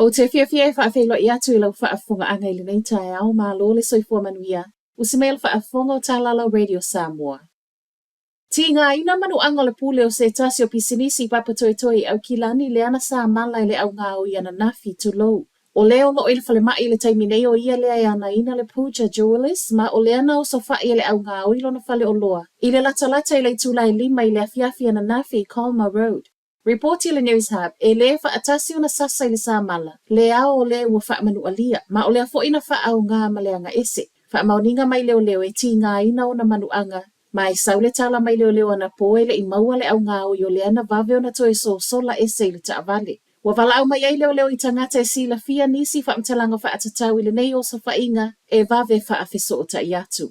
Ou te fiafia e faafeiloai atu i lau faafofogaaga i lenei taeao, malo le soifua manuia. Usi mai le faafofoga o Talala Radio Samoa. Tigaina manuaga o le pule o se tasi o pisinisi i Papatoetoe i Aukilani lea na samala i le augaoi ananafi, tulou. O le o loo i le falemai i le taimi nei o ia lea e anaina le Pooja Jewellers ma o lea na osofa'i e le augaoi lona faleoloa i le latalata i le itula e 5 i le afiafi ananafi i Colmar Road. Ripoti le Newshub, e lē faatasi ona sasa i le samala, le ao o le ua faamanualia, ma o lea foʻi na faaaogā ma le agaese. Faamaoniga mai leoleo e tigaina ona manuaga, ma e sau le tala mai leoleo anapo e le i maua le augaoi o lea na vave ona toe sosola ese i le taavale. Ua valaau mai ai leoleo i tagata e silafia nisi faamatalaga faatatau i lenei osofaiga e vave faafesootai atu.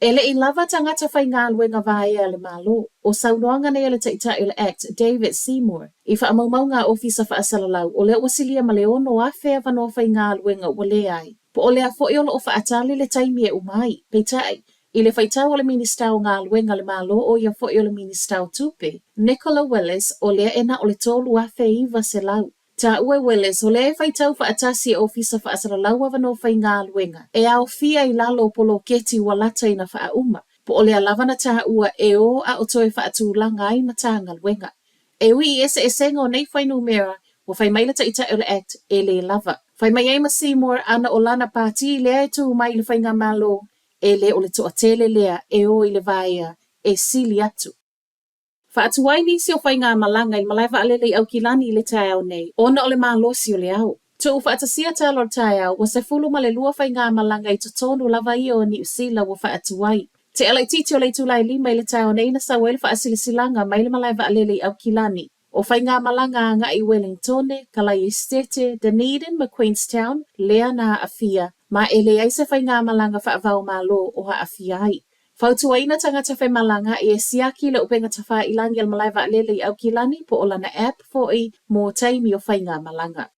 E le i lava tagata faigaluega vaea a le Malo. O saunoaga nei a le Taitai o le act, David Seymour, i faamaumauga a Ofisa Faasalalau, o lea ua silia ma le 6,000 avanoa faigaluega ua leai, po o lea foi o lo o faatali le taimi e uma ai. Peitai, i le faitau a le Minisita o Galuega a le Malo o ia foi o le Minisita o Tupe, Nicola Willis, o lea e na o le 3,900 Taua e Willis, o lea e faitau faatasi e Ofisa Faasalalau avanoa faigaluega e aofia i lalo o poloketi ua lata ina faauma, po o lea lava na taua e o a o toe faatulaga ai Matagaluega. E ui i eseesega o nei fuainumera, ua fai mai le Taitai o le act, e lē lava. Fai mai ai ma Seymour ana o lana pātī lea e tū mai i le faigamalo, e lē o le toatele lea e o i le vaea e sili atu. Faatuai nisi o faigamalaga i le malae vaalele i Aukilani i le taeao nei ona o le malosi o le ao. Tuufaatasia tala o le taeao, ua 12 faigamalaga i totonu lava ia o Niu Sila ua faatuai. Tea laitiiti o le itula e 5 i le taeao nei na sau ai le faasilasilaga mai le malae vaalele i Aukilani. O faigamalaga agai i Welingtone, Kalaiestete, Dunedin ma Queenstown lea na aafia, ma e leai se faigamalaga faava-o-Malo o aafia ai. Fautuaina tagata femalagaai e siaki le upega tafailagi a le malae vaalele i Aukilani po o lana app foʻi mo taimi o faigamalaga.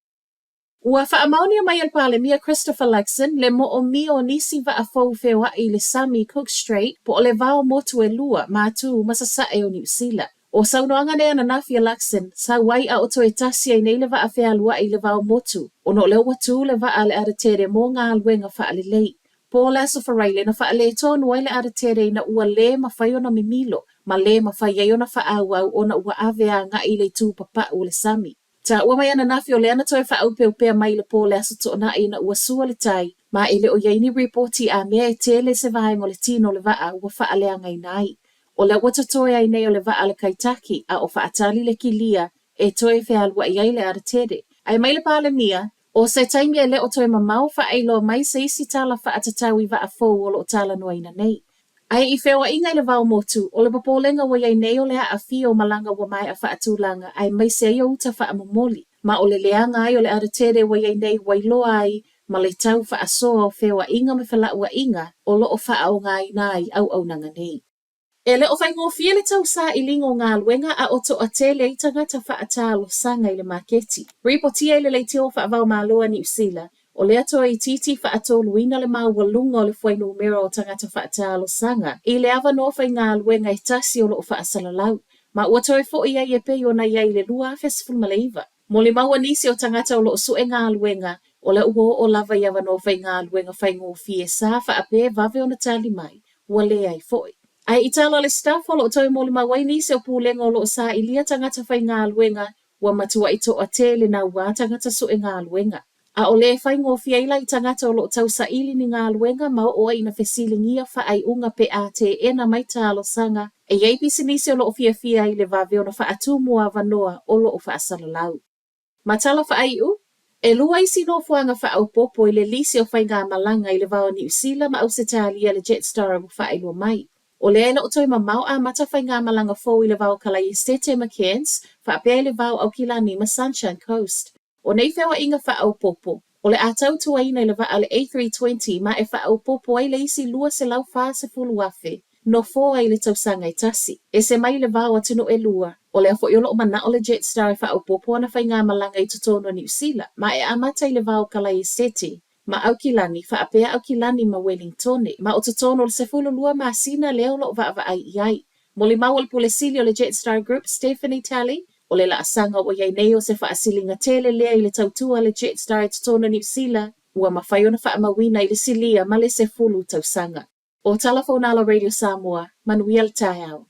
Ua faamaonia mai e le Palemia Christopher Luxon le moomia o nisi vaa fou feoaʻi i le sami i Cook Strait po o le vao motu e lua, Matu ma Sasae o Niu Sila. O saunoaga nei ananafi a Luxon, sau ai a o toe tasi ai nei le vaa fealuaʻi i le vao motu, ona o lea ua tū le vaa a le Aratere mo galuega faalelei. Po o le Aso Faraile na faaletonu ai le Aratere ina ua lē mafai ona mimilo ma lē mafai ai ona faaauau ona ua ave agai i le itu papaʻu o le sami. Taua mai ananafi o lea na toe faaaupeupea mai i le po o le Aso Toonai ina ua sua le tai, ma e le o i ai ni ripoti a mea e tele se vaega o le tino o le vaa ua faaleagaina ai. O lea ua totoe ai nei o le vaa a le Kaitaki a o faatali le kilia e toe fealuai ai le Aratere. Ae mai le Palemia, O se taimi e le o toe mamao faailoa mai se isi tala faatatau i vaa fou o lo o talanoaina nei. Ae i feoaiga i le vao motu, o le popolega ua i ai nei o le aafia o malaga ua maea faatulaga aemaise ai o uta faamomoli, ma o le leaga ai o le aratele ua i ai nei ua iloa ai ma le tau faasoa o feoaiga ma felauaiga o lo o faaaogaina ai auaunaga nei. E le o faigofie le tau sailiga o galuega a o toatele ai tagata faatalosaga i le maketi. Ripotia i le leitio faava-o-Malo a Niu Sila, o lea toe itiiti faatoluina le maualuga o le fuainumera o tagata faatalosaga i le avanoa faigaluega e tasi o lo o faasalalau, ma ua toe foʻi ai e pei ona i ai i le 2019. Molimau nisi o tagata o lo o sue galuega, o lea ua oo lava i avanoa faigaluega faigofie sa faapea e vave ona tali mai, ua leai foi. Ae i tala a le Stuff o lo o toe molimau ai nisi o pulega o lo o sailia tagata faigaluega ua matuai toatele nauā tagata sue galuega. A o le faigofie ai la i tagata o lo o tausaili ni galuega ma oo ai ina fesiligia faaiuga pe a teena mai talosaga e i ai pisinisi o lo o fiafia ai i le vave ona faatumu avanoa o lo o faasalalau. Ma tala faaiu, e lua isi nofoaga faaopoopo i le lisi o faigamalaga i le va o Niu Sila ma Ausetalia le Jetstar ua faailoa mai. O lea e le o toe mamao amata faigamalaga fou i le va o Kalaiestete ma Cairns faapea i le va o Aukilani ma Sunshine Coast. O nei feoaiga faaopoopo, o le a tautuaina i le vaa a le A320 ma e faaopoopo ai le isi 240,000 nofoa i le tausaga e tasi. Ese mai le va o atunuu e lua, o lea foi o lo o manao le Jetstar e faaopoopo ana faigamalaga i totonu o Niu Sila ma e amata i le va o Kalaiestete ma Aukilani faapea Aukilani ma Welingtone, ma o totonu o le 12 masina lea o lo o vaavaai i ai. Molimau o le Pule Sili o le Jetstar Group, Stephanie Talley, O le laasaga ua i ai nei o se faasiliga tele lea i le tautua a le Jetstar i totonu o Niu Sila ua mafai ona faamauina i le silia ma le 10 tausaga. O Tala Fonala Radio Samoa, manuia le taeao.